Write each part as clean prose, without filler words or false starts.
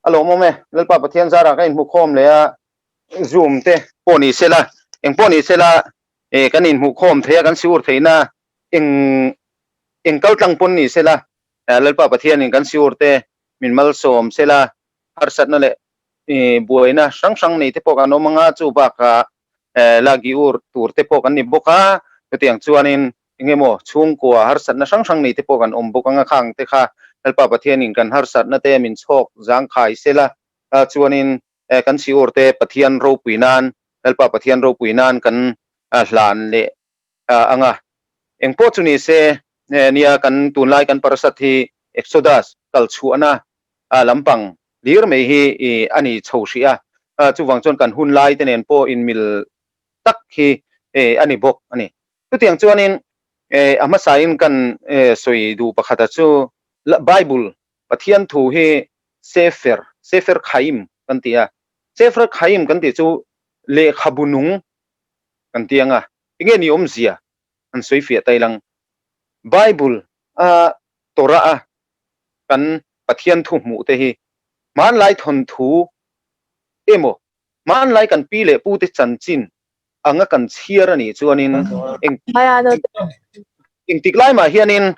A lawmawm e, Lalpa Pathian zarah ka inhmukhawm leh a, Zoom te pawh ni sela, eng pawh ni sela kan inhmuhkhawm thei a, kan siur theihna eng eng kal tlang pawn ni sela, Lalpa Pathianin kan siur te min malsawm sela, harsatna leh buaina hrang hrang nei te pawh kan awm anga, chu bakah la giur tur te pawh kan ni bawk a, chutiang chuanin eng emaw chhungkua harsatna hrang hrang nei te pawh kan awm bawk anga, khang te kha Lalpa Pathianin kan harsatna te min chhawk zangkhai sela, chuanin kan siur te Pathian ropui nan, Lalpa Pathian ropui nan kan hlan leh anga. Engpawh chu ni se, nia kan tunlai kan parasat hi Exodus kal chhuahna lampang hlir mai hi a ni chho hrih a, chuvang chuan kan hun lai te nen pawh inmil tak hi a ni bawk a ni. Chutiang chuanin a hmasain kan sawi duh pakhata chu Bible Pathian thu hi Sefer, Sefer Chaim kan ti a. Sefer Chaim kan tih chu lehkhabu nung kan ti ang a. Enge ni awmzia an sawi fiah ta ilang. Bible a Torah a kan Pathian thu hmuh te hi hmanlai thawnthu emaw hmanlai kan pi leh pu te chanchin anga kan chhiar a nih chuanin eng engtik lai mah hianin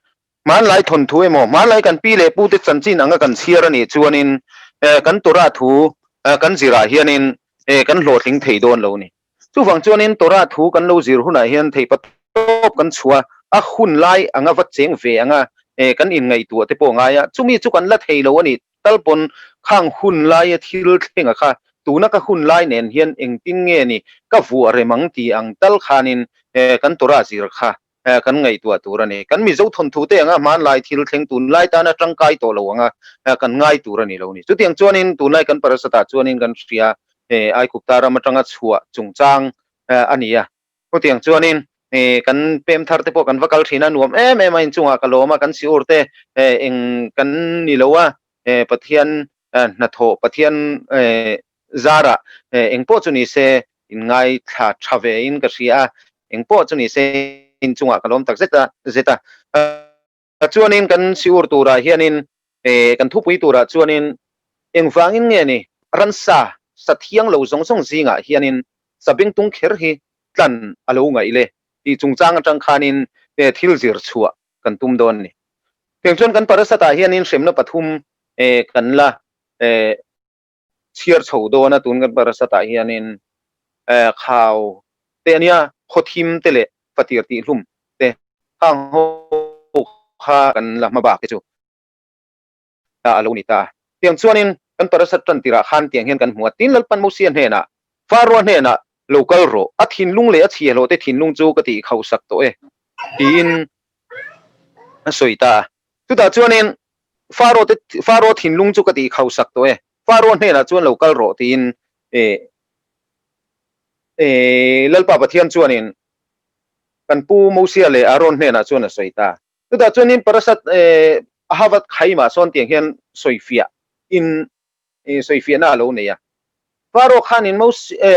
Hmanlai thawnthu emaw, hmanlai kan pi leh pute chanchin anga kan chhiar a nih chuanin kan Torah thu kan zirah hianin kan hlawhtling thei dawn lo a ni. Chuvang chuanin Torah thu kan lo zir hunah hian theihpa tawp kan chhuah a, a hun lai anga va cheng ve anga kan inngaihtuah te pawh a ngai a, chumi chu kan la thei lo a nih tal pawn khang hun laia thil thlenga kha tuna ka hun lai nen hian engtin nge ni ka vuah rem ang tih ang tal khanin kan Torah zir kha kan ngaihtuah tur a ni. Kan Mizo thawnthu te anga hmanlai thil thleng tunlai tana tangkai tawh lo anga kan ngai tur a ni lo ni. Chutiang chuanin tunlai kan parasatah chuanin kan hria Aikupta ram atanga chhuah chungchang a ni a. Chutiang chuanin kan pem thar te pawh kan va kal thin a, nuam em em a inchungah ka lawm a, kan siur te eng kan ni lo a, Pathian hnathawh Pathian Zarah eng pawh chu ni se in ngaithla tha ve in ka hria a, eng pawh chu ni se in chungah ka lawm tak zet a zet a. Chuanin kan siur turah hianin kan thupui turah chuanin engvangin nge ni ransa sa thiang lo zawng zawng zingah hianin sabengtung kher hi tlan a lo ngaih le tih chungchang atang khanin thil zir chhuah kan tum dawn a ni. Tiang chuan kan parasatah hianin hremna pathum kan la chhiar chho dawn a, tun kan parasatah hianin khau te a nia, khawthim te leh fatir tihhlum te khang ho kha kan la hma bak te chu a lo ni ta a. Tiang chuanin kan parasat tan tirah khan tiang hian kan hmu a, tin Lalpan Mosia hnenah, Faroa hnenah lo kal rawh, a thinlung leh a chhiahhlawh te thinlung chu ka tih khauhsak tawh e, tiin a sawi ta a. Chutah chuanin Faro te Faro thinlung chu ka tih khausak tawh e, Faro hnenah chuan lo kal rawh tiin Lalpa Pathian chuanin kan pu Mosia leh Aaron hnenah chuan a sawi ta. Chutah chuanin Parasat Ahavat Khaimah sawn tiang hian sawifiah in sawifiahna a lo nei a. Faro khanin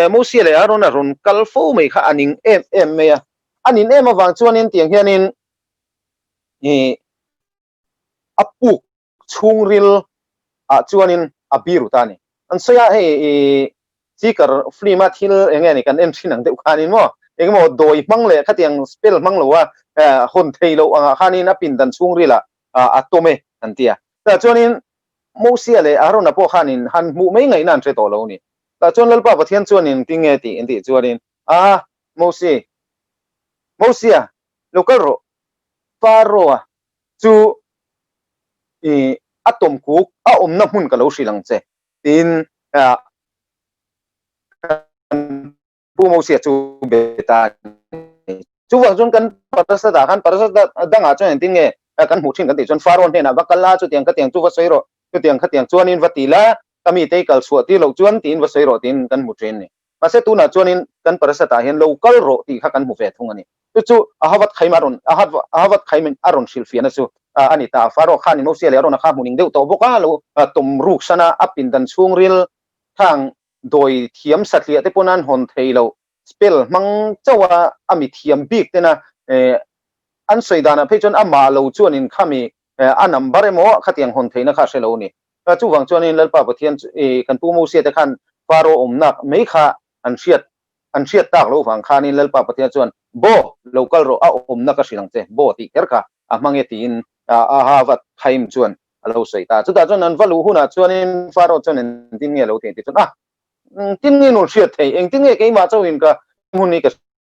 Mosia leh Aaron a rawn kal fo mai kha a ning em em mai a. A nin em avang chuanin tiang hianin a puk chhungril ah chuanin a biru ta a ni. An sawi a, hei i seeker film a thil eng nge ni kan en thin ang deuh khanin maw eng emaw dawi hmang leh khatiang spell hmang lo a hawn thei loh angah khanin a pindan chhungril ah a tawm e an ti a. Tah chuanin Mosia leh Aarona pawh khanin han hmuh mai ngaihna an hre tawh lo a ni. Tah chuan Lalpa Pathian chuanin tinge tih an tih chuanin a Mosi, Mosia lo kal rawh Pharaoh-a chu i a tawmkuk a awmna hmun ka lo hrilh ang che tiin kan Pu Mosia chu be ta a ni. Chuvang chuan kan parasat-ah khan parasat dangah chuan engtin nge kan hmuh thin kan tih chuan Pharaoh hnenah va kal la, chutiang khatiang chu va sawi rawh, chutiang khatiang chuanin va ti la, ka mite i kal chhuah tir loh chuan tiin va sawi rawh tiin kan hmu thin a ni. Mahse tunah chuanin kan parasat-ah hian lo kal rawh tih kha kan hmu ve thung a ni. Chu chu Ahavat Khaim a rawn Ahavat Khaimin a rawn hrilhfiahna chu a ni ta. Pharaoh khanin Mosia leh Arona kha hmuh ning deuh tawh bawk a, lo tawm ruk san a, a pindan chhungril khang dawi thiam satliah te pawn an hawn thei lo, spell hmang chauh a, a mi thiam bik tena an sawi danah phei chuan amah lo chuanin khami a number emaw khatiang hawn theihna kha a hre lo a ni. Chuvang chuanin Lalpa Pathian chu kan Pu Mosia te khan Faro awmnak mai kha an hriat an hriat tak loh vang khanin Lalpa Pathian chuan Bo, lo kal rawh, a awmna ka hrilh ang che, Bo tih kher kha a hmang e tiin Ahava Chaim chuan a lo sawi ta. Chutah chuan an va luh hunah chuanin Faro chuan engtin nge a lo tih tih chuan, Ah, engtin nge nun hriat thei, engtin nge keimah chauhin ka hmun hi ka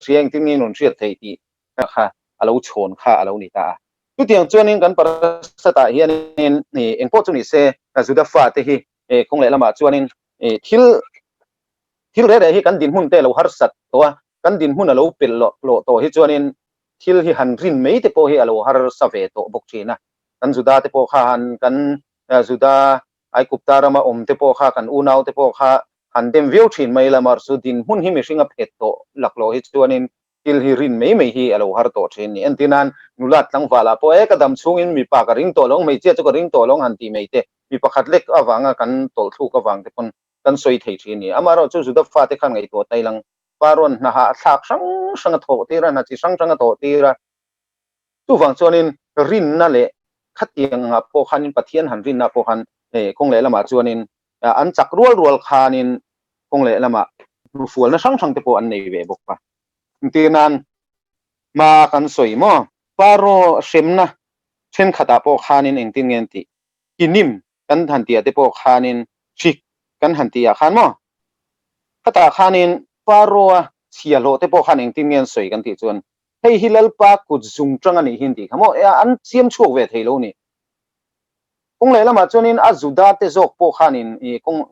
hria, engtin nge nun hriat thei tih kha a lo chhawn kha a lo ni ta a. Chutiang chuanin kan parasatah hianin engpawh chu ni se, Juda fate hi kawng lehlamah chuanin thil Thil reh reh hi kan dinhmun te a lo harsat tawh a, kan dinhmun a lo pelh loh loh tawh hi chuanin thil hi han rin mai te pawh hi a lo harsa ve tawh bawk thin a. Kan Juda te pawh kha han kan Juda Aigupta rama awm te pawh kha kan unau te pawh kha han dem viau thin mai la, mahse dinhmun hi mihring a phet tawh laklawh hi chuanin thil hi rin mai mai hi a lo har tawh thin ni. Entirnan, nulat tlangvalah pawh e ka dam chhungin mipa ka ring tawh lo, hmeichhia chu ka ring tawh lo han tih mai te, mi pakhat lek avanga kan tawlhthluk avang te pawn kan sawi thei thin ni. Amaherawh chu Juda fate khan ngaihtuah tai lang, Pharaoh hna hah thlak hrang hrang a thawh tir a, hna chi hrang hrang a thawh tir a. Chuvang chuanin rinna leh khatiang angah pawh khanin Pathian han rinna pawh khan kawng leh lamah chuanin an chak rual rual khanin kawng leh lamah hnufualna hrang hrang te pawh an nei ve bawk a. Entirnan, hma kan sawi maw? Pharaoh hremna thenkhatah pawh khanin engtin nge an tih? Kinim kan han tih ah te pawh khanin hrik kan han tih ah khan maw khatah khanin Pharaoh-a chhia hlawh te pawh khan engtin nge an sawi kan tih chuan hei hi Lalpa kut zung tang a nih hi an tih kha maw an siam chhuak ve thei lo ni. Kawng leh lamah chuanin a Juda te zawk pawh khanin kawng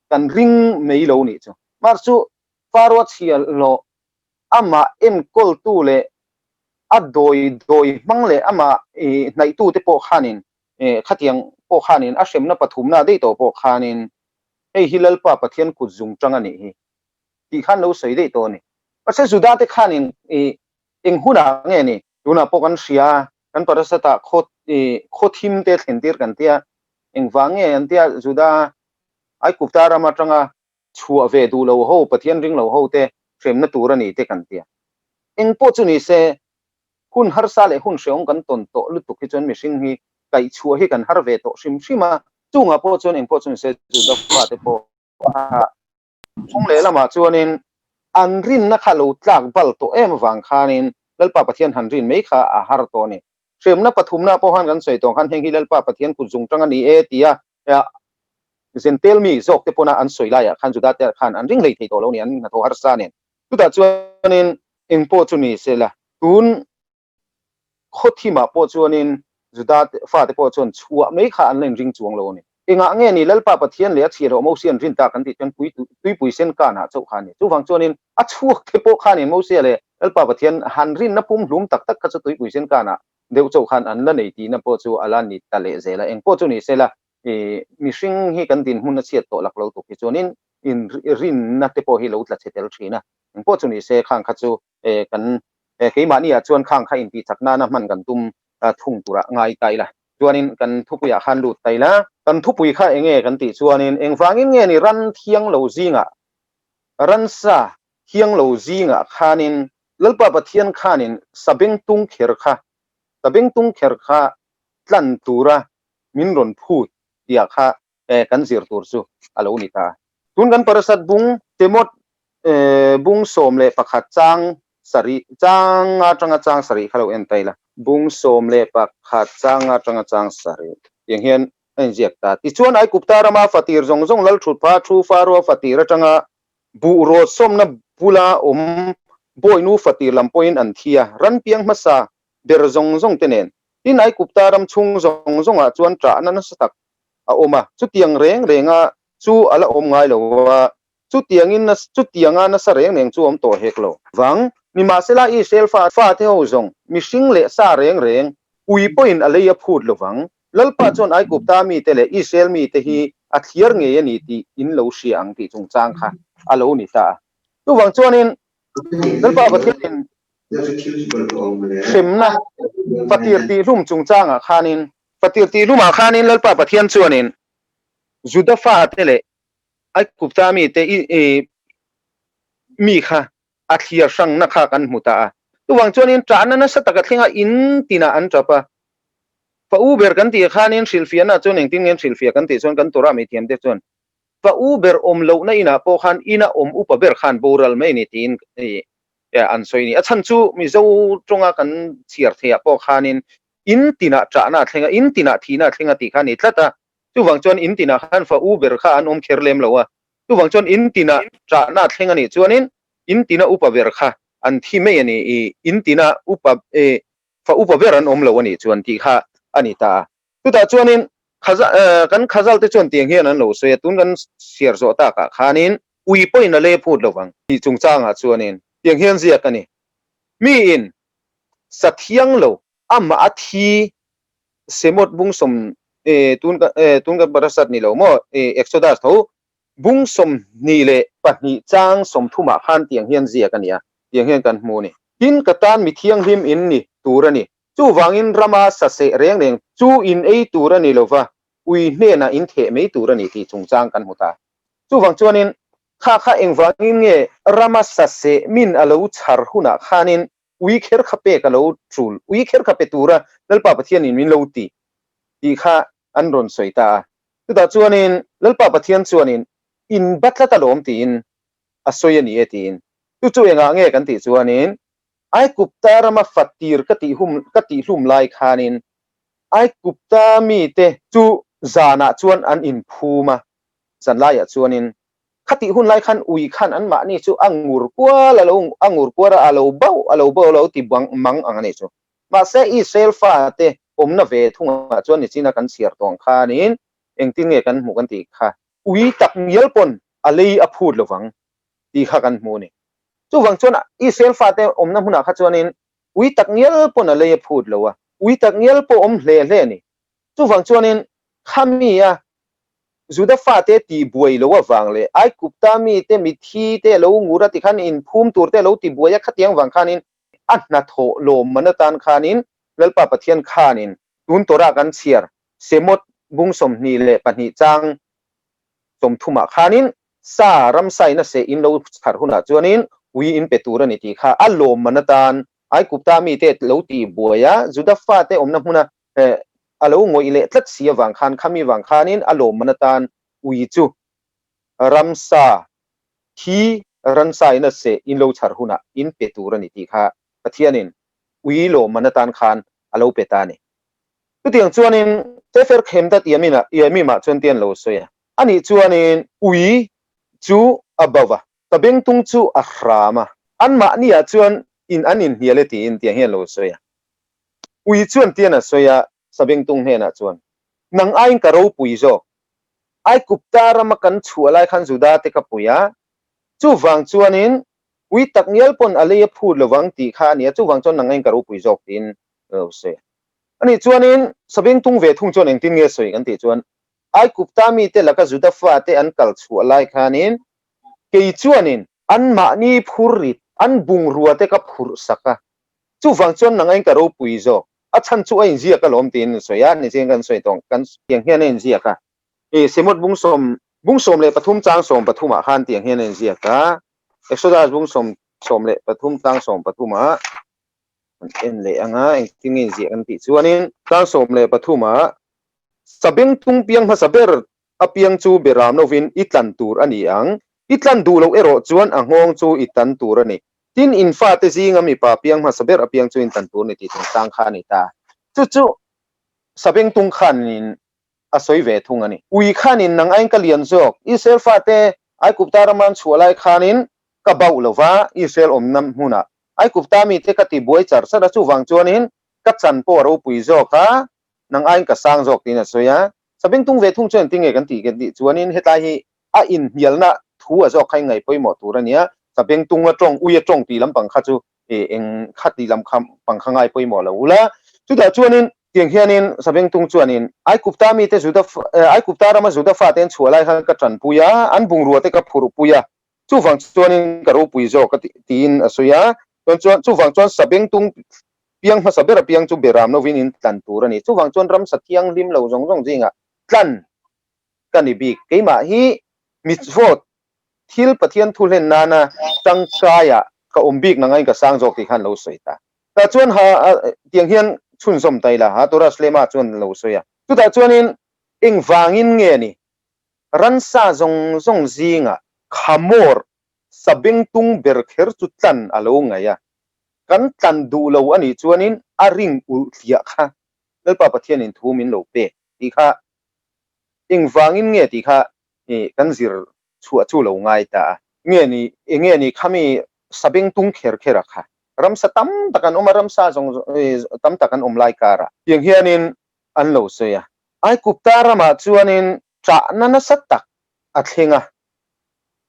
kan ring mai lo nih chu. Mahse chu Pharaoh-a chhia hlawh amah enkawltu leh a dawi dawi hmang leh amah hnaihtu te pawh khanin Khatiang pawh khanin a hremna pathumna daih tawh pawh khanin hei hi Lalpa Pathian kut zung tang a nih hi tih khan lo sawi daih tawh a ni. Mahse Juda te khanin eng hunah nge ni? Tunah pawh kan hria a, kan parasatah khaw khaw thim te thlen tir kan tia, engvang nge an tia Juda Aigupta ram atanga chhuah ve duh lo ho, Pathian ring lo ho te hremna tur a ni te kan tia. Eng pawh chu ni se Hun harsa leh hun hrehawm kan tawn tawh lutuk hi chuan mihring hi kaihchhuah hi kan har ve tawh hrim hrim a, chungah pawh chuan engpawh chu nise Juda fate pawh a thawng leh lamah chuanin an rinna kha lo tlak bal tawh em avang khanin Lalpa Pathian han rin mai kha a har tawh a ni. Hremna pathumna pawh khan kan sawi tawh ang khan heng hi Lalpa Pathian kut zung tang a ni e tia Zentel mi zawk te pawna an sawi laiah khan Juda te khan an ring hlei thei tawh lo a ni, an hnathawh harsa nen. Chutah chuanin engpawh chu ni se la, tun khawthimah pawh chuanin Juda fate pawh chuan chhuah mai kha an la inring chuang lo a ni. Engah nge ni Lalpa Pathian leh a chhiahhlawh Mosia an rin tak an tih chuan tuipui sen kanah chauh kha a ni. Chuvang chuanin a chhuak te pawh khanin Mosia leh Lalpa Pathian han rinna pumhlum tak tak kha chu tuipui sen kanah deuh chauh khan an la nei tihna pawh chu a la ni ta leh zel a. Engpawh chu ni se la, mihring hi kan dinhmun a chhiat tawh lak lo tuk hi chuanin in rinna te pawh hi lo tla chhe tel thin a, engpawh chu ni se khang kha chu kan keimahni ah chuan khang kha intih chak nana hman kan tum thung turah ngai ta ila. Chuanin kan thupuiah khan lut ta ila, kan thupui kha enge kan tih chuanin engvangin nge ni ran thiang lo zingah, ransa thiang lo zingah khanin Lalpa Pathian khanin sabengtung kher kha, sabengtung kher kha tlan tura min rawn phut tih ah kha kan zir tur chu a lo ni ta. Tun kan parasat bung Timot bung 11 chang sarih chang atanga chang sarih kha lo en ta ila. Bung 11 chang atanga chang sarih tiang hian a inziak ta. Tichuan Aigupta rama fatir zawng zawng lal thut pha thu Faroa fatir atanga buh rawt sawmna bula awm bawinu fatir lam pawhin an thi a, ran piang hmasa ber zawng zawng te nen. Tin, Aigupta ram chhung zawng zawngah chuan ṭahna nasa tak a awm a, chutiang reng renga chu a la awm ngai lo a, chutiangin chutianga nasa reng reng chu a awm tawh hek lo. Vang, nimahsela Israel fa fate ho zawng, mihring leh sa reng reng, ui pawhin a lei a phut lo vang. Lalpa chuan Aigupta mite leh Israel mite hi a thliar ngei a ni tih in lo hria ang tih chungchang kha a lo ni ta a. Chuvang chuanin Lalpa Pathianin Hremna fatir tihhlum chungchangah khanin. Fatir tihhlumah khanin Lalpa Pathian chuanin Juda fate leh Aigupta mite mi kha a thliar hrangna kha kan hmu ta a. Chuvang chuanin ṭahna nasa taka thlenga in tinah an ṭap a. Fa u ber kan tih khanin hrilhfiahna chuan engtin nge an hrilhfiah kan tih chuan kan Torah mithiamte chuan fa u ber awm lohna inah pawh khan ina awm upa ber khan boral mai a ni tiin an sawi a ni. A chhan chu Mizo tawnga kan chhiar theiah pawh khanin in tinah ṭahna a thleng a, in tinah thihna a thleng a tih kha a ni tlat a. Chuvang chuan in tinah khan fa u ber kha an awm kher lem lo a. Chuvang chuan in tinah ṭahna a thleng a nih chuanin in tina upa ber kha an thi mai a ni. I in tina upa fa upa ber an awm lo a nih chuan tih kha a ni ta a. Chutah chuanin Khaza kan Khazal te chuan tiang hian an lo sawi a, tun kan chhiar zawh takah khanin ui pawhin a le phut lo vang tih chungchangah chuanin tiang hian ziak a ni. Miin sa thiang lo amah a thi Semot bung sawm tun tun kan parasat ni lo maw Exodus tho bung 22 chang 30 ah khan tiang hian ziak a ni a, tiang hian kan hmu a ni. Tin ka tan mi thianghlim in ni tur a ni. Chuvangin rama sa seh reng reng chu in ei tur a ni lova, ui hnenah in theh mai tur a ni tih chungchang kan hmu ta. Chuvang chuanin kha kha engvangin nge rama sa seh min a lo chhar hunah khanin ui kher kha pek a lo tul, ui kher kha pe tura Lalpa Pathianin min lo ti tih kha an rawn sawi ta a. Chutah chuanin Lalpa Pathian chuanin in ba tlat alawm tiin a sawi a ni e tiin. Chu chu engah nge kan tih chuanin Aigupta rama fatir ka tih hum ka tihhlum lai khanin Aigupta mite chu zanah chuan an inphum a, zanlaiah chuanin khatih hun lai khan ui khan anmahni chu a ngur kual a lo a ngur kuar a, a lo bauh a lo bauh a lo ti bang mang ang a nih chu. Mahse Israel fate awmna ve thungah chuan nichina kan chhiar tawh ang khanin engtin nge kan hmuh kan tih kha ui tak ngial pawn a lei a phut lovang tih kha kan hmu a ni. Chuvang chuan Israel fate awmna hmunah kha chuanin ui tak ngial pawn a lei a phut lo a, ui tak ngial pawh awm hle hle a ni. Chuvang chuanin khami a Juda fate tih buai lo avang leh Aigupta mite mithi te lo ngur a ti khan inphum tur te lo ti buai a khatiang vang khanin a hnathawh lawmman atan khanin Lalpa Pathian khanin tun Torah kan chhiar Semot bung 22 chang 30 ah khanin sa ramsa in a seh in lo chhar hunah chuanin ui in pe tur a ni tih kha a lawmman atan Aigupta mite lo tih buai a Juda fate awmna hmuna a lo ngawih leh tlat si avang khan khami vang khanin a lawmman atan ui chu ramsa thi ransa in a seh in lo chhar hunah in pe tur a ni tih kha Pathianin ui lawmman atan khan a lo pe ta a ni. Chutiang chuanin Sefer Khemdat Yamina Yamimah chuan tian lo sawi a, anih chuanin ui chu a bo va, ka bengtung chu a hram a, anmahniah chuan in an inhnial e tiin tiang hian lo sawi a. Ui chuan tian a sawi a, Sabengtung hnenah chuan, Nang aiin ka ropui zawk. Aigupta rama kan chhuah lai khan Juda te ka pui a, chuvang chuanin ui tak ngial pawn a lei a phut lovang tih kha a ni a, chuvang chuan nang aiin ka ropui zawk tiin a lo sawi a. Ani chuanin Sabengtung ve thung chuan engtin nge sawi kan tih chuan, Aigupta mite laka Juda fate an kal chhuah lai khanin kei chuanin anmahni phurrit, an bungrua te ka phurh sak a, Chuvang chuan nang aiin ka ropui zawk. A chhan chu a inziak alawm tiin an sawi a, nichian kan sawi tawh kan tiang hian a inziak a. I Semot bung sawm bung 13 chang 13 ah khan tiang hian a inziak a. Exodus bung sawm 13 chang 13 ah kan en leh ang a, engtin nge inziak an tih chuanin chang 13 ah Sabengtung piang hmasa ber apiang chu beram lovin i tlan tur a ni ang. I tlan duh loh erawh chuan a nghawng chu i tan tur a ni. Tin, in fate zinga mipa piang hmasa ber apiang chu in tan tur ni tih chungchang kha a ni ta. Chu chu Sabengtung khanin a sawi ve thung a ni. Ui khanin nang aiin ka lian zawk. Israel fate Aigupta rama an chhuah lai khanin ka bauh lo va, Israel awmna hmunah Aigupta mite ka ti buai char char a, chuvang chuanin ka chan pawh a ropui zawk a, nang aiin ka sang zawk tiin a sawi a. Sabengtung ve thung chuan engtin nge kan tih kan tih chuanin hetlai hi a inhnialna thu a zawk kha in ngaih pawimawh tur a nia, Sabengtung a tawng, ui a tawng tih lampang kha chu eng kha tih lam kha pang kha ngai pawimawh lo ula. Chutah chuanin tiang hianin Sabengtung chuanin Aigupta mite Juda Aigupta rama Juda fate an chhuah lai khan ka tanpui a, an bungrua te ka phurhpui a, chuvang chuanin ka ropui zawk a tiin a sawi a. Chuan chuan chuvang chuan Sabengtung piang hmasa ber apiang chu beram lovin in tlan tur a ni. Chuvang chuan ramsa thianghlim lo zawng zawng zingah tlan ka ni bik. Keimah hi mitzvot, thil Pathian thu hlen nana tangkaiah ka awm bik nang aiin ka sang zawk tih khan lo sawi ta. Tah chuan ha tiang hian chhunzawm ta ila, ha Torah Shlema chuan lo sawi a. Chutah chuanin engvangin nge ni ransa zawng zawng zingah khamawr sabengtung ber kher chu tlan a lo ngaih a, kan tlan duh lo a nih chuanin a ring ulh thliah kha Lalpa Pathianin thu min lo pek tih kha engvangin nge tih kha kan zir chhuah chu lo ngai ta a. Nge ni, enge ni khami sabengtung kher kher a kha ramsa tam tak an awm a, ramsa zawng tam tak an awm lai karah tiang hianin an lo sawi a. Aigupta ramah chuanin ṭahna nasa tak a thleng a,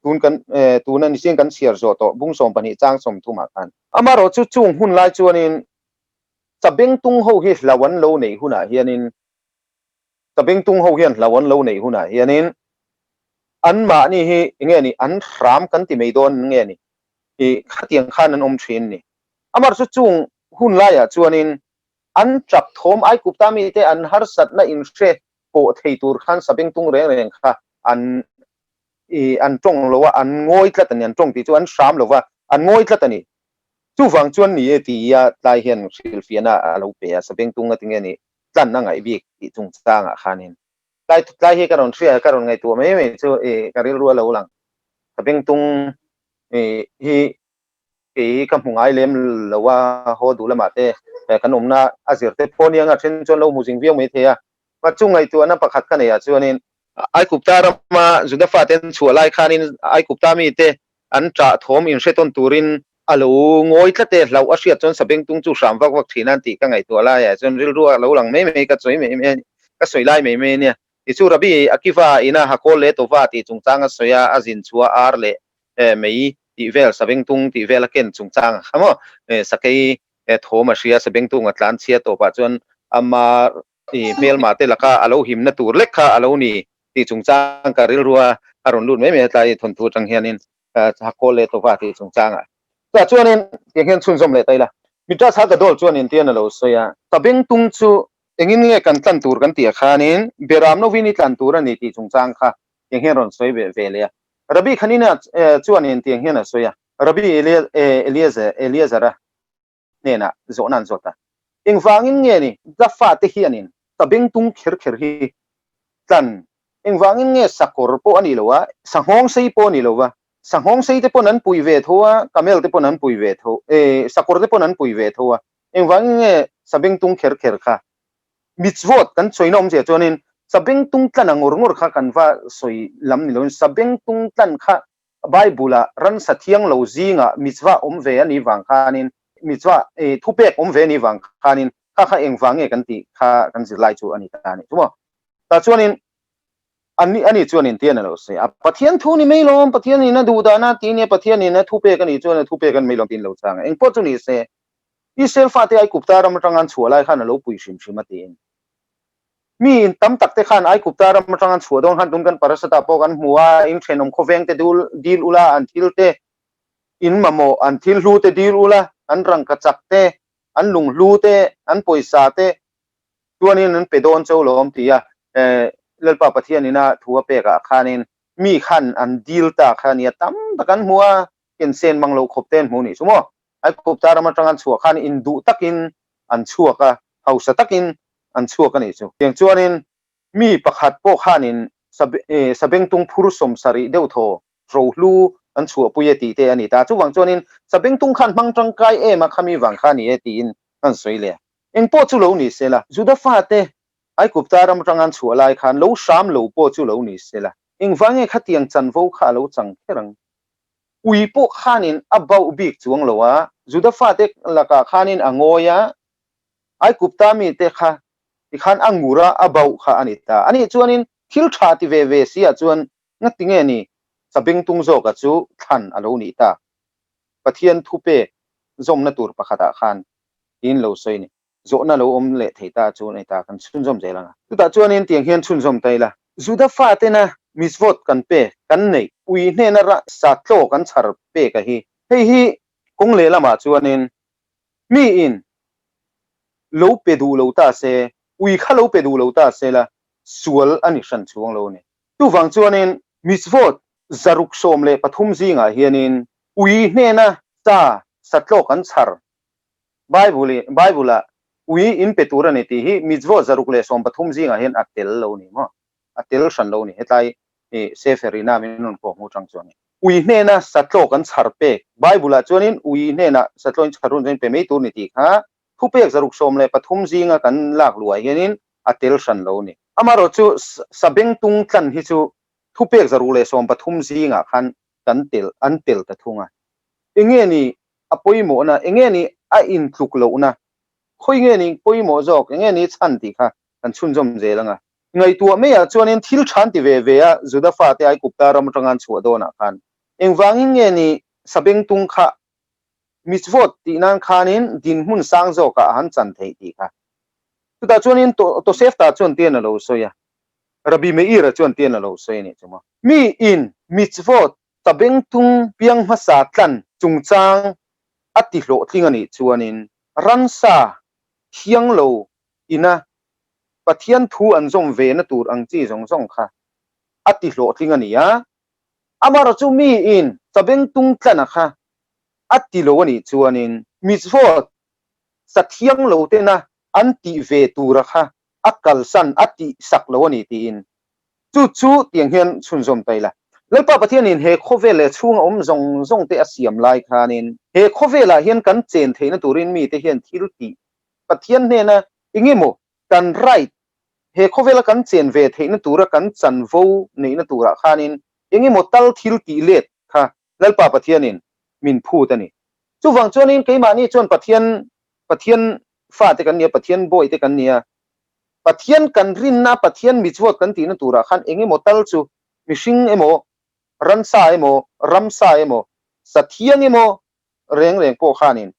tun kan tuna nisin kan chhiar zawh tawh bung 12 chang 30 ah khan. Amaherawhchu chung hun lai chuanin sabengtung ho hi hlau an lo neih hunah hianin sabengtung ho hian hlau an lo neih hunah hianin anmahni hi enge ni an hram kan ti mai dawn nge ni i khatiang khan an awm thin ni. Amaherawhchu chung hun laiah chuanin an tap thawm Aigupta mite an harsatna inhre pawh thei tur khan sabengtung reng reng kha an i an tawng lo a, an ngawi tlat a ni, an tawng tih chu an hram lo va, an ngawi tlat a ni. Chuvang chuan ni e ti a tlai hian hrilhfiahna a lo pe a, sabengtung a ti nge ni tlan a ngaih bik tih chungchangah khanin tlai tlai hi ka rawn hria ka rawn ngaihtuah mai mai chu i ka rilru a lo lang. Sabengtung i hi kei hi ka hmu ngai lem lo a, haw duh lamah te kan awmna a zir te pawh nia nga then chuan lo hmu zing viau mai thei a. Chu ngaihtuahna pakhat ka neih ah chuanin Aikupta rama Juda fate an chhuah lai khanin Aikupta mite an ṭah thawm inhre tawn turin a lo ngawi tlat e, hlauh a hriat chuan sabengtung chu hram vak vak ṭhin a an tih ka ngaihtuah laiah chuan rilru a lo lang mai mai ka sawi mai mai a ni, ka sawi lai mai mai a nia. Tichu Rabbi Akiva ina Hakol leh Tova tih chungchang a sawi a, a zin chhuah ar leh mei tih vel sabengtung tih vel a ken chungchang a kha maw, sakei thawm a hria sabengtung a tlan chhia tawpah chuan ama I hmelma te laka a lo himna tur lek kha a lo ni tih chungchang ka rilru a, a rawn lut mai mai a tlai thawnthu atang hianin Hakkawl leh Tova tih chungchangah. Chutah chuanin tiang hian chhunzawm leh ta ila. Midrash Hagadol chuanin tian a lo sawi a, Ka bengtung chu engin nge kan tlan tur kan tih ah khanin Beram novin i tlan tur a ni tih chungchang kha tiang hian rawn sawi ve ve leh a. Rabbi Khanina chuanin tiang hian a sawi a, Rabbi Eliezer-a hnenah zawhna an zawt a. Engvangin nge ni ka fate hianin ka bengtung kher kher hi tlan? Engvangin nge sakawr pawh a ni lo a, sanghawng sei pawh a ni lo va, sanghawng sei te pawn an pui ve tho a, camel te pawn an pui ve tho, eh, sakawr te pawn an pui ve tho a, engvangin nge sa bengtung kher kher kha? Mitzvot kan sawina awmzia chuanin sa bengtung tlan a ngawr ngawr kha kan va sawi lam ni loin sa bengtung tlan kha Bible-ah ransa thiang lo zingah mitzvah awm ve a nih vang khanin, mitzvah thupek awm ve a nih vang khanin kha kha engvang nge kan tih kha kan zirlai chu a ni ta a ni. Chumaw? Tah chuanin ani ani chuanin tian a lo sawi a, Pathian thu ni mai lawm, Pathianin a duh dahna tih nia, Pathianin a thupek a nih chuan a thupek a ni mai lawm tiin lo chhang a. Engpawh chu ni se, Israel fate Aigupta ram atanga an chhuah lai khan a lo pui hrim hrim a tiin. Mi in tam tak te khan Aigupta ram atang an chhuah dawn khan tun kan parasata pawh kan hmu a, in thenawm khawveng te dul dil ula, an thil te in mamawh, an thil hlu te dil ula, an rangkachak te, an lunghlu te, an pawisa te chuanin an pe dawn cho lawm ti a, Lalpa Pathianin a thu a pek ah khanin mi khan an dil ta kha nia tam tak an hmu a, kensen mang lo khawp te an hmu nih chu maw. Aigupta ram atang an chhuah khan induh takin an chhuak a, hausa takin an chhuak a nih chu. Tiang chuanin mi pakhat pawh khanin sabengtung phur 70 deuh thaw rohlu an chhuahpui e tih te a ni ta. Chuvang chuanin sabengtung khan hmang tangkai em a khami vang kha a ni e tiin an sawi leh a. Eng pawh chu lo ni sela, Juda fate Aigupta ram atanga an chhuah lai khan lo hram lo pawh chu lo ni sela, engvang nge khatiang chanvo kha a lo chang kher ang? Ui pawh khanin a bauh bik chuang lo a, Juda fate lakah khanin a ngawi a, Aigupta mite kha tikhan a ngur a, a bauh kha a ni ta. Ani chuanin thil tha ti ve ve si ah chuan ngati nge ni sabengtung zawka chu thlan a lo nih ta? Pathian thupek zawmna tur pakhatah khan tiin lo sawi ni. Zawhna lo awm leh thei ta chu nei ta, kan chhunzawm zel ang a. Chutah chuanin tiang hian chhunzawm ta ila, Juda fatena mitzvot kan pek, kan neih, ui hnena rah sa tlaw kan chhar pek a hi. Hei hi kawng lehlamah chuanin miin lo pe duh lo ta se, ui kha lo pe duh lo ta se la, sual a ni hran chuang lo a ni. Chuvang chuanin mitzvot 613 zingah hianin ui hnena sa, sa tlaw kan chhar Bible-ah. Ui in pe tur a ni tih hi mitzvot 113 zingah hian a tel lo ni maw? A tel hran lo ni. Hetlai Sefer ina min rawn kawh hmu tang chuan ui hnena satlaw kan chhar pek. Bible-ah chuanin ui hnenah satlaw in chhar hun chuan in pe mai tur ni tih kha thupek 113 zinga kan lak luhah hianin a tel hran lo ni. Amaherawhchu sabengtung tlan hi chu thupek 113 zingah khan kan tel an tel ta thung a. Enge ni a pawimawhna, enge ni a intluk lohna, khawi nge ni pawimawh zawk, enge ni chhan tih kha kan chhunzawm zel ang a. Ngaihtuah maiah chuanin thil than ti ve ve a Juda fate Aigupta ram atanga an chhuah dawnah khan engvangin nge ni sabengtung kha mitzvot tih nan khanin dinhmun sang zawkah a han chan theih tih kha. Chutah chuanin Tosefta chuan tian a lo sawi a, Rabbi Meir-a chuan tian a lo sawi a nih chu maw. Mi in mitzvot sabengtung piang hmasa tlan chungchang a ti hlawhtling a nih chuanin ransa thiang lo ina Pathian thu an zawm ve na tur ang chi zawng zawng kha a ti hlawhtling a ni a. Amaherawh chu mi in sabengtung tlana kha a ti lo a nih chuanin mitzvot sa thiang lo tena an tih ve tura kha a kalsan a tih sak lo a ni tiin chu chu tiang hian chhunzawm ta ila. Lalpa Pathianin he khawvel leh chhunga awm zawng zawng te a siam lai khanin he khawvelah hian kan chen theihna turin mite hian thil tih Pathian hnena engemaw kan right he khawvela kan chen ve theihna tura kan chanvo neihna turah khanin engemaw tal thil tih let kha Lalpa Pathianin min phut a ni. Chuvang chuanin keimahni chuan Pathian Pathian fate kan ni a, Pathian bawihte kan ni a, Pathian kan rinna, Pathian mitzvot kan tihna turah khan engemaw tal chu mihring emaw, ransa emaw, ramsa emaw, sathiang emaw reng reng pawh khanin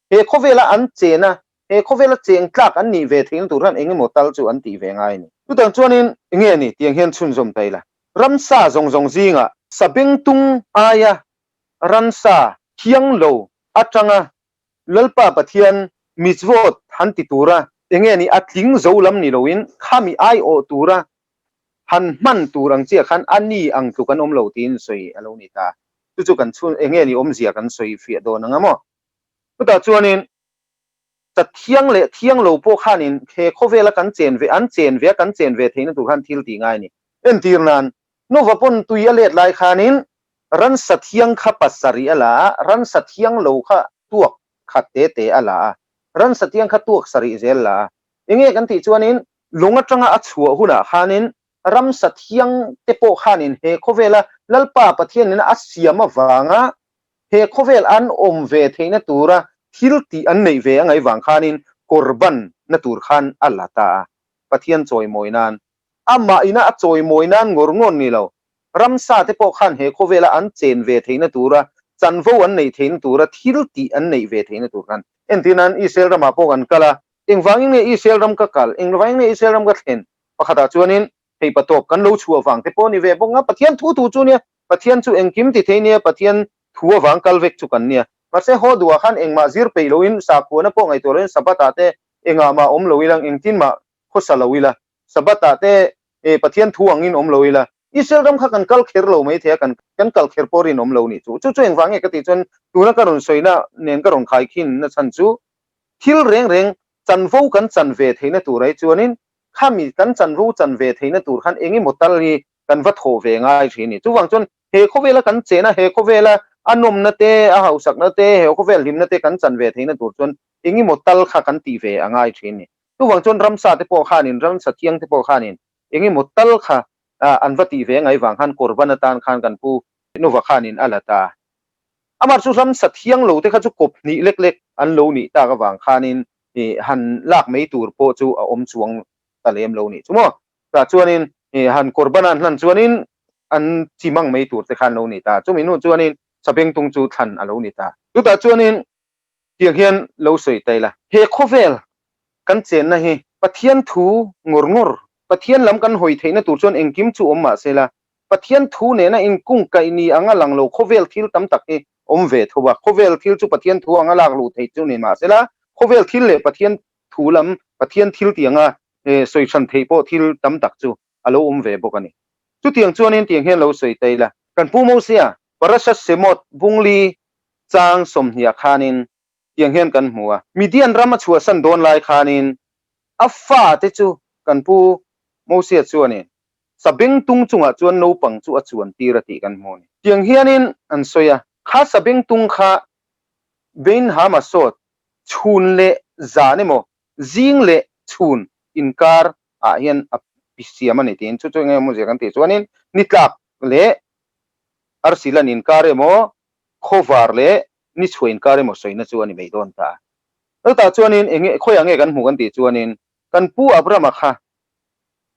he khawvela an chen a, he khawvela cheng tlak an nih ve theihna tur hian engemaw tal chu an tih ve ngai a ni. Chutang chuanin enge ni tiang hian chhunzawm ta ila, ramsa zawng zawng zingah sabengtung aia ransa thiang lo atanga Lalpa Pathian mitzvot han ti tura enge ni a tling zo lam ni loin khami aiawh tura han hman tur ang chiah khan a ni ang tluk an awm lo tiin sawi a lo ni ta. Chu chu kan chhun enge ni awmzia kan sawi fiah dawn ang a maw? Chutah chuanin cha thiang leh thiang lo pawh khanin he khawvela kan chen ve an chen ve a kan chen ve theihna tur khan thil tih ngai a ni. Entir nan, Nova pawn tui a let lai khanin ransa thiang kha pasarih a la a, ransa thiang lo kha tuak khat te te a la a, ransa thiang kha tuak sarih zel la a. Enge kan tih chuanin lung atanga a chhuah hunah khanin ramsa thiang te pawh khanin he khawvela Lalpa Pathianin a siam avanga he khawvel an awm ve theihna tura thil tih an neih ve a ngaih vang khanin korban na tur khan a la ta a, Pathian chawimawi nan. Amah ina a chawimawi nan ngawr ngawr ni lo, ramsa te pawh khan he khawvela an chen ve theihna tura chanvo an neih theihna tura thil tih an neih ve theihna tur khan. Entir nan Israel ramah pawh kan kal a, engvangin nge Israel ram ka kal, engvangin nge Israel ram ka thlen? Pakhatah chuanin hei patawp kan lo chhuah vang te pawh a ni ve bawk a, Pathian thu thu chu nia, Pathian chu engkim ti thei nia, Pathian thu avang kal vek chu kan nia. Mahse haw duhah khan engmah zir peih loin, sakhuana pawh ngaihtuah loin Sabbath-ah te engah mah awm lo ilang, engtin mah khawsa lo ila, Sabbath-ah te Pathian thu angin awm lo ila, Israel ram kha kan kal kher lo mai thei a, kan kan kal kher pawh rinawm lo nih chu. Chu chu engvang nge ka tih chuan tuna ka rawn sawina nen ka rawn khaikhin na chhan chu thil reng reng chanvo kan chan ve theihna tur ai chuanin khami kan chanvo chan ve theihna tur khan eng emaw tal hi kan va thawh ve ngai thin a ni. Chuvang chuan he khawvela kan chen a, he khawvela a nawmna te, a hausakna te, he khawvel hlimna te kan chan ve theihna tur chuan eng emaw tal kha kan tih ve a ngai thin a ni. Chuvang chuan ramsa te pawh khanin, ramsa thiang te pawh khanin eng emaw tal kha an va tih ve ngai vang khan korban atan khan kan pu Nova khanin a la ta. Amah chu ramsa thiang lo te kha chu kawp hnih lek lek an lo nih tak avang khanin han lak mai tur pawh chu a awm chuang ta lem lo nih chu maw. Tah chuanin han korban an hlan chuanin an chi mang mai tur te khan lo ni ta. Chumi hnu chuanin sabengtung chu thlan a lo ni ta. Chutah chuanin tiang hian lo sawi ta ila. He khawvel kan chenna hi Pathian thu ngawr ngawr, Pathian lam kan hawi theihna tur chuan engkim chu awm mahsela, Pathian thu nena inkungkaih ni anga lang lo khawvel thil tam tak hi awm ve tho a. Khawvel thil chu Pathian thu anga lak luh theih chu ni mahsela, khawvel thil leh Pathian thu lam, Pathian thil tih anga sawi hran theih pawh thil tam tak chu a lo awm ve bawk a ni. Chutiang chuanin tiang hian lo sawi ta ila. Kan Pu Mosia, Parashat Shemot, Bungli chang 20 khanin. Tiang hian kan hmu a. Midian ram a chhuahsan dawn lai khanin a fate chu kan pu Mosia chuanin sabengtung chungah chuan naupang chu a chuan tir a tih kan hmu a ni. Tiang hianin an sawi a, kha sabengtung kha Bein Hamasot chhun leh zan emaw zing leh chhun inkar ah hian a siam a ni tiin chu chu enge awmzia kan tih chuanin nitlak leh arsi lan inkar emaw khawvar leh ni chhuah inkar emaw sawina chu a ni mai dawn ta. Chutah chuanin enge khawiah nge kan hmuh kan tih chuanin kan pu Abrama kha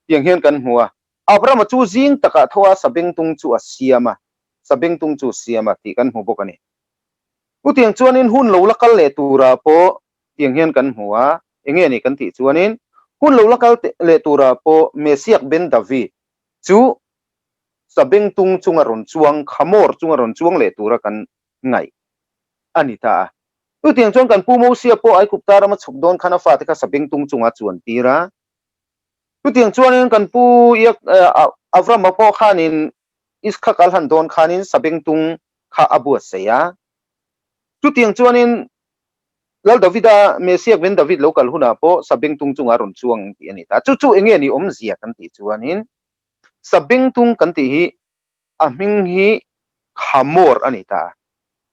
tiang hian kan hmu a, Abrama chu zing takah tho a sabengtung chu a siam a, sabengtung chu siam a tih kan hmu bawk a ni. Chutiang chuanin hun lo la kal leh turah pawh tiang hian kan hmu a, enge ni kan tih chuanin hun lo la kal leh turah pawh Mesiak Ben David chu sabengtung chunga rawn chuang, khamawr chunga rawn chuang leh tura kan ngaih a ni ta a. Chutiang chuan kan Pu Mosia pawh Aigupta rama chhuk dawn khan a fate kha sabengtung chunga chuan tir a. Chutiang chuanin kan Pu Avrama pawh khanin Iskhak a hlan dawn khanin sabengtung kha a buatsaih a. Chutiang chuanin Lal Davida, Mesiak Ben David lo kal hunah pawh sabengtung chunga rawn chuang tih a ni ta. Chu chu enge ni awmzia kan tih chuanin sabengtung kan tih hi a hming hi Khamawr a ni ta.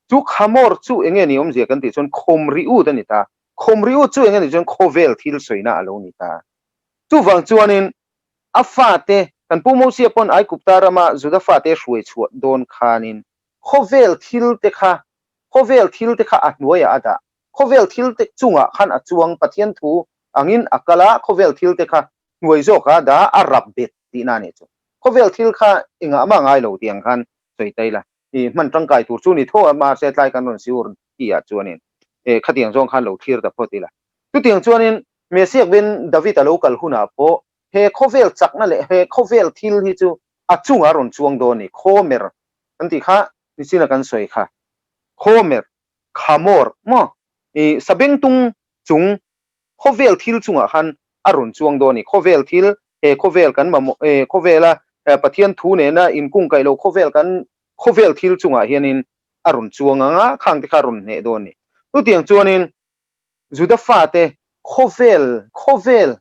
Chu Khamawr chu enge ni awmzia kan tih chuan Khawmriut a ni ta. Khawmriut chu enge ni chuan khawvel thil sawina a lo ni ta. Chuvang chuanin a fate, kan Pu Mosia pawn Aigupta rama Juda fate hruai chhuah dawn khanin khawvel thil te kha, khawvel thil te kha a hnuaiah a dah. Khawvel thil te chungah khan a chuang, Pathian thu angin a kal a, khawvel thil te kha hnuai zawkah a dah, a rap bet tihna a nih chu. Khawvel thil kha engah mah ngai lo tih ang khan sawi ta ila, i hman tangkai tur chu ni tho a, mahse tlai kan rawn siur tih ah chuanin e khatiang zawng khan lo thlir ta phawt ila. Chutiang chuanin Mesiak Ben David a lo kal hunah pawh he khawvel chakna leh he khawvel thil hi chu a chungah rawn chuang dawn ni, khawmer kan tih kha nichina kan sawi kha, khawmer, khamawr maw, i sabengtung chung khawvel thil chungah khan a rawn chuang dawn a ni. Khawvel thil, he khawvel kan mamawh, he khawvela Pathian thu nena inkungkaih lo khawvel kan khawvel thil chungah hianin a rawn chuang ang a, khang te kha a rawn hneh dawn a ni. Chutiang chuanin Juda fate khawvel, khawvel,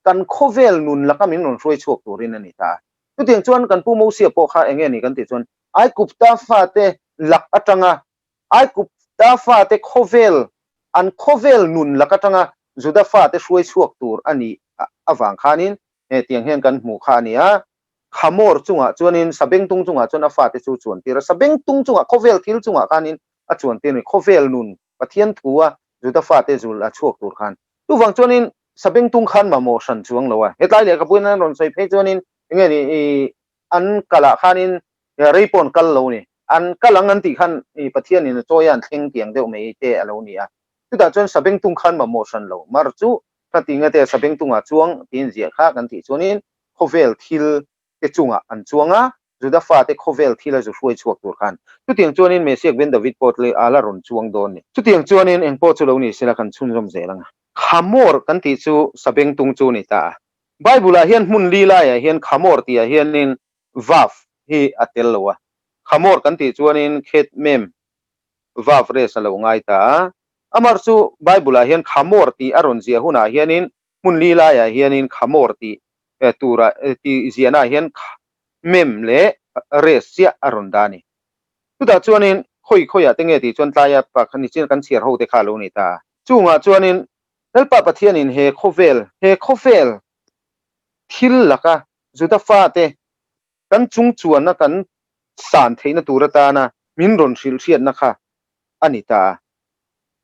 kan khawvel nun laka min rawn hruai chhuak turin a ni ta. Chutiang chuan kan Pu Mosia pawh kha enge ni kan tih chuan Aigupta fate lak atanga Aigupta fate khawvel, an khawvel nun lak atanga Juda fate hruai chhuak tur a nih avang khanin hetiang hian kan hmuh kha a ni a. Khamawr chungah chuanin Sabengtung chungah chuan a fate chu chuan tir a, Sabengtung chungah khawvel thil chungah khanin a chuan tir a ni, khawvel nun Pathian thu a Juda fate zul a chhuak tur khan. Chuvang chuanin Sabengtung khan mamawh hran chuang lo a, hetlai lehkhabuin an rawn sawi phei chuanin enge ni an kalah khanin Rei pawh an kal lo ni. An kal ang an tih khan i Pathianin a chawi a an thleng tiang deuh mai te a lo ni a. Chutah chuan Sabengtung khan mamawh hran lo. Mar chu ka ti nge te Sabengtungah chuang tiin ziah kha kan tih chuanin khawvel thil te chungah an chuang a, Juda fate khawvel thil a zu hruai chhuak tur khan. Chutiang chuanin Mesiak Ben David pawh tle a la rawn chuang dawn ni. Chutiang chuanin eng pawh chu lo ni sela kan chhunzawm zel ang a. Khamawr kan tih chu Sabengtung chu ni ta a. Bible-ah hian hmun li laiah hian Khamawr tihah hianin Vav hi a tel lo a, khamawr kan tih chuanin khet mem vav res a lo ngai ta a. Amar chu Bible-ah hian khamawr tih a rawn ziah hunah hianin hmun li laiah hianin khamawr tih tura tih ziahnaah hian mem leh res chiah a rawn dah a ni. Chutah chuanin khawi khawiah te nge tih chuan tlaia pakhat nichin kan chhiar ho te kha a lo ni ta a. Chungah chuanin Lalpa Pathianin he khawvel he khawvel thil laka Juda fate kan chung chuanna kan san theihna tur atana min rawn hrilh hriatna kha a ni ta a.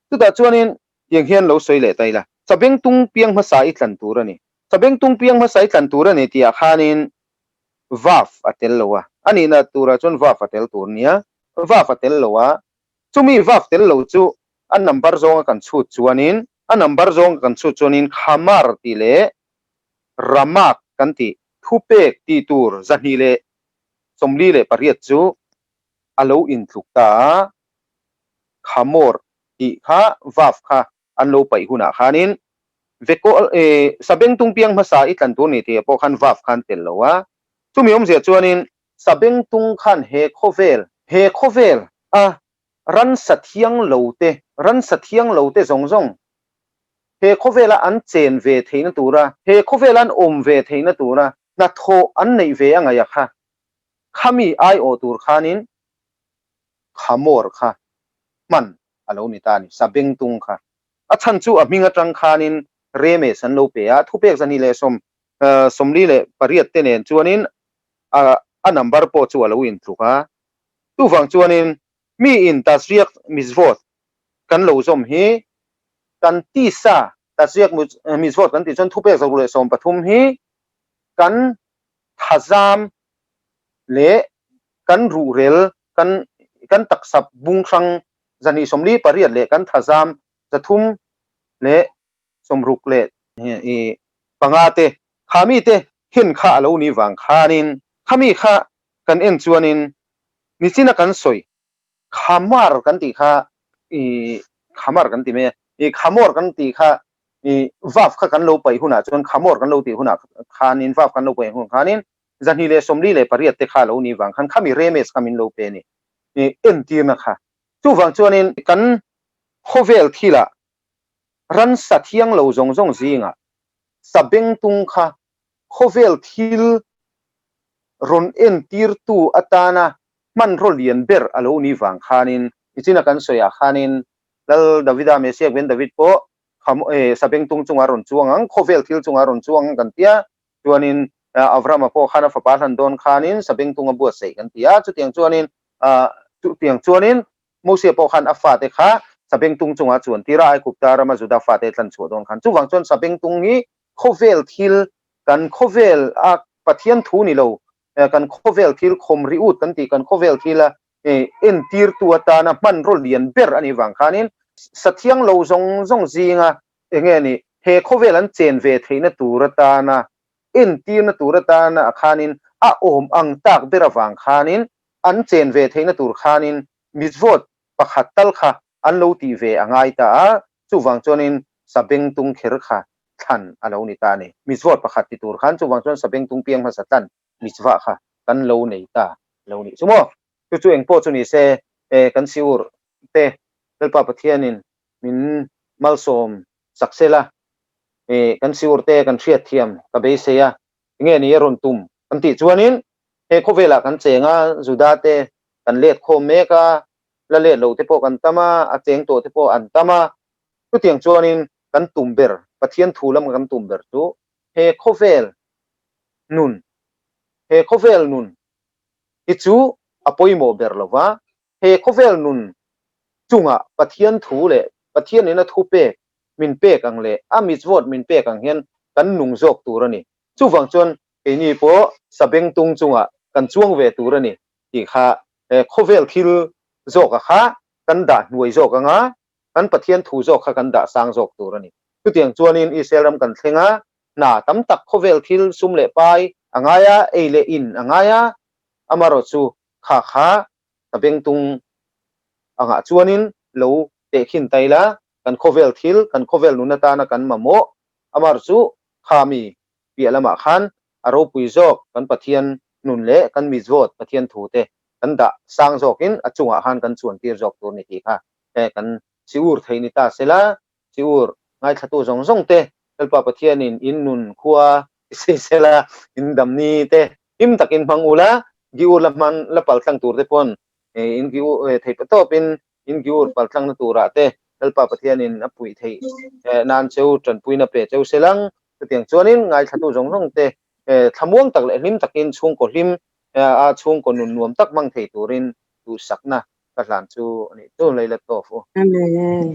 Chutah chuanin tiang hian lo sawi leh ta ila, Sabengtung piang hmasa i tlan tur a ni. Sabengtung piang hmasa i tlan tur a ni tihah khanin Vav a tel lo a. A nihna turah chuan Vav a tel tur nia. Vav a tel lo a. Chumi Vav tel lo chu a number zawnga kan chhut chuanin, a number zawnga kan chhut chuanin Khamar tih leh Ramak kan tih thupek tih tur 248 chu a lo intluk ta a, Khamawr tih kha Vav kha an lo paih hunah khanin Vekawl e Sabengtung piang hmasa i tlan tur ni tih ah pawh khan Vav khan tel lo a, chumi awmzia chuanin Sabengtung khan he khawvel he khawvel a. Ransa thiang lo te, ransa thiang lo te zawng zawng he khawvela an chen ve theihna tura, he khawvela an awm ve theihna tura hnathawh an neih ve a ngaih a kha, khami aiawh tur khanin khamawr kha hman a lo ni ta a ni, sabengtung kha. A chhan chu a hming atang khanin Remes an lo pe a, thupek 248 te nen chuanin a a number pawh chu a lo intluk a. Chuvang chuanin mi in Tasriak Mitzvot kan lo zawm hi kan tisa Tasriak Mitzvot kan tih chuan thupek 113 hi kan thazam leh kan ruhrel kan kan taksa bung hrang 248 leh kan thazam 365 te kha mi te hen kha a lo ni vang khanin khami kha kan en chuanin nichina kan sawi khamar kan tih kha i khamar kan ti mai a i khamawr kan tih kha i vav kha kan lo paih hunah chuan khamawr kan lo tih hunah khanin vav kan lo paih hun khanin 248 te kha lo ni vang khan khami remes kha min lo pe a ni i entirna kha chuvang chuanin kan khawvel thilah ransa thiang lo zawng zawng zingah sabengtung kha khawvel thil rawn entirtu atana hmanraw lian ber a lo ni vang khanin nichina kan sawiah khanin Lal Davida Messiah Ben David pawh sabengtung chungah rawn chuang ang, khawvel thil chungah rawn chuang ang kan ti a, chuanin Avrahama pawh khan a fapa hlan dawn khanin sabengtung a buatsaih kan ti a, chutiang chuanin chutiang chuanin Moses pawh khan a fate kha sabengtung chungah chuan tir a, Aigupta rama Juda fate tlan chhuah dawn khan. Chuvang chuan sabengtung hi khawvel thil, kan khawvel a Pathian thu ni lo, kan khawvel thil khawm ri ut kan tih kan khawvel thil a entirtu atana hmanraw lian ber a nih vang khanin sathiang lo zawng zawng zinga enge ni he khawvel an chen ve theihna tur atana entirna tur atana a khanin a awm ang tak ber avang khanin an chen ve theihna tur khanin mitzvot pakhat tal kha an lo tih ve a ngai ta a, chuvang chuanin sabengtung kher kha thlan a lo ni ta a ni. Mitzvot pakhat ti tur khan chuvang chuan sabengtung piang hmasa tlan mitzvah kha kan lo nei ta lo nih chu maw. Chu chu engpawh chu ni se kan siur te Lalpa Pathianin min malsawm sak sela kan siur te kan hriatthiam ka beisei a, enge ni a rawn tum kan tih chuanin he khawvelah kan cheng a, Juda te kan let khawm mek a, la let lo te pawh kan tam a, a cheng tawh te pawh an tam a, chutiang chuanin kan tum ber, Pathian thu lam kan tum ber chu he khawvel nun, he khawvel nun hi chu a pawimawh ber lo va, he khawvel nun chungah Pathian thu leh Pathianin a thu pek min pek ang leh a mitzvot min pek ang hian kan nung zawk tur a ni. Chuvang chuan keini pawh sabengtung chungah kan chuang ve tur a ni tih kha khawvel thil zawka kha kan dah hnuai zawk ang a, kan Pathian thu zawk kha kan dah sang zawk tur a ni. Chutiang chuanin Israel ram kan thleng a, hna tam tak khawvel thil sum leh pai a ngai a, ei leh in a ngai a, amaherawhchu kha kha ka bengtung angah chuanin lo tehkhin ta ila, kan khawvel thil, kan khawvel nun atana kan mamawh, amaherawhchu kha mi piah lamah khan a ropui zawk kan Pathian nun leh kan mitzvot Pathian thu te kan dah sang zawkin a chungah khan kan chuan tir zawk tur ni tih kha kan chiur thei ni ta sela, chiur ngaithlatu zawng zawng te Lalpa Pathianin in nun khua i sei sela, in damni te him takin hmang ula, giur la hman la paltlang tur te pawn in giur thei patawpin in giur paltlangna turah te Lalpa Pathianin a puih theih nan cheu tanpuina pe cheu selang. Chutiang chuanin ngaithlatu zawng zawng te thlamuang tak leh hlim takin chhungkaw hlim a chhungkaw nun nuam tak hmang thei turin duhsakna ka hlan chu a nih chu Leila Tawf u. Amen.